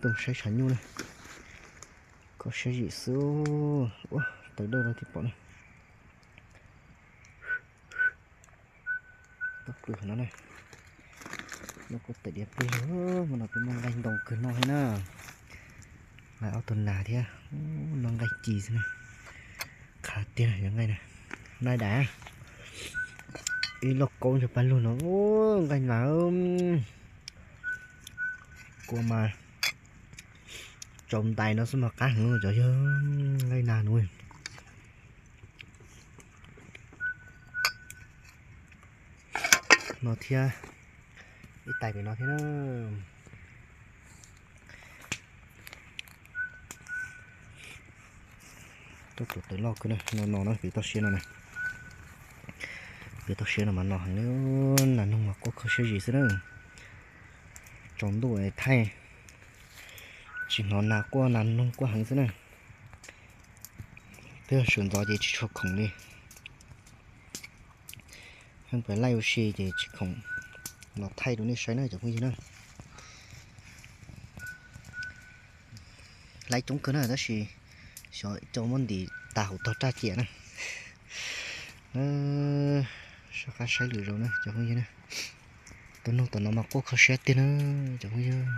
Tuaj saib tshav nyuj na, kho siab zim xwb. Ua tawv dawj no thiaj pom na. Tau pw no na, no kuj tawm diav plig lawm. Hmo no peb muaj nqaij ntoo kawg noj thiab na. Nqaij ob tug nas thiab, noj nqaij ci xwb na. Qhav tiag yog nqaij na, nqaij dais. Ib loj kaub ntshe pab lug no, nqaij nas. Kua mas tsaus ntais no xwb mas qab heev cov yawg, nqaij nas no. No thiab, ib tais pem no thiab na. Tuaj tus tawv loj kawg na, no no na, pem toj siab no na. Pem toj siab no mas no heev na, nas noog mas quaj kho siab zim xwb na. Tsaus ntuj thaij tsis hnov nas quaj, nas noog quaj heev xwb na. Twb yog sawv ntxov ces tsis tshua khoom li. Pheej pem laij ua si ces tsis khoom los thaij rau nej saib na cov phooj ywg na. Laij coob kawg na tab sis xyov coj muab ntim tas hauv tog raj ciam na. Soj qab saib lwm zaus na cov phooj ywg na. Tus noog tom no mas quaj kho siab tiag na cov phooj ywg.